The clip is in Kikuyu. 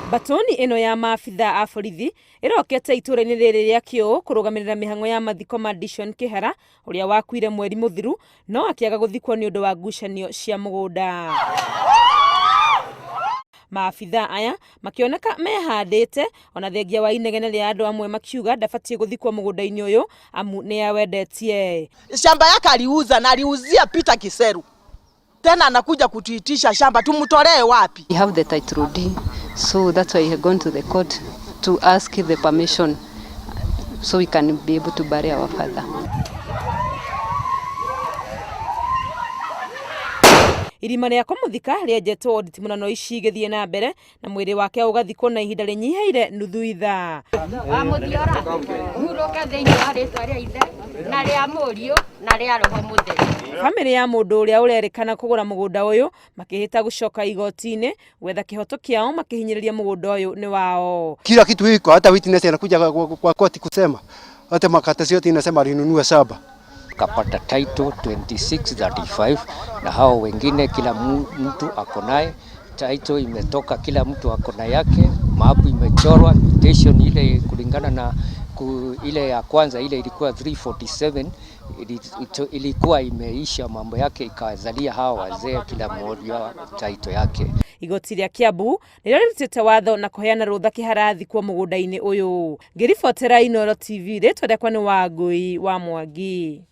Mbatũni ĩno ya maabitha a borithi ĩrokete itũra-inĩ rĩrĩ rĩa Kĩũũ kũrũgamĩrĩra mĩhang'o ya mathiko ma Dishon Kĩhara ũrĩa wakuire mweri mũthiru no akĩaga gũthikwo nĩ ũndũ wa ngucanio cia mũgũnda. Maabitha aya makĩoneka mehandĩte ona thengia wa inegene rĩa andũ amwe makiuga ndabatiĩ gũthikwo mũgũnda-inĩ ũyũ amu nĩ awendetie. Shamba yake aliuza na aliuzia Peter Kiseru, tena anakuja kutuitisha shamba, tumtolee wapi? We have the title deed, so that's why we have gone to the court to ask the permission so we can be able to bury our father. Irima rĩa kũmũthika rĩenjetwo nditimũrano ici igĩthiĩ na mbere na mwĩrĩ wake ũgathikwo na ihinda rĩnyihĩire nuthu ithaa. Wamũthiora hurũke thĩinĩ wa rĩtwa rĩa ithe na rĩa mũriũ na rĩa roho mũtheru. Bamĩrĩ ya mũndũ ũrĩa ũrerĩkana kũgũra mũgũnda ũyũ makĩhĩta gũcoka igoti-inĩ gwetha kĩhoto kĩao makĩhinyĩrĩria mũgũnda ũyũ nĩ wao. Kila kitu iko, hata witness anakuja kwa koti kusema, hata makaratasi yote inasema alinunua shamba. Kapata title 2635 na hao wengine kila mtu ako naye title imetoka, kila mtu ako na yake, mapu imechorwa mutation ile kulingana na ile ya kwanza ile ilikuwa 347 ilikuwa imeisha mambo yake, ikazalia hawa wazee kila mmoja title yake. Igoti rĩa Kiambu nĩrĩo rĩrutĩte watho na kũheana rũtha Kĩhara athikwo mũgũnda-inĩ ũyũ. Ngĩribotera Inooro TV, rĩtwa rĩakwa nĩ Wangũi wa Mwangi.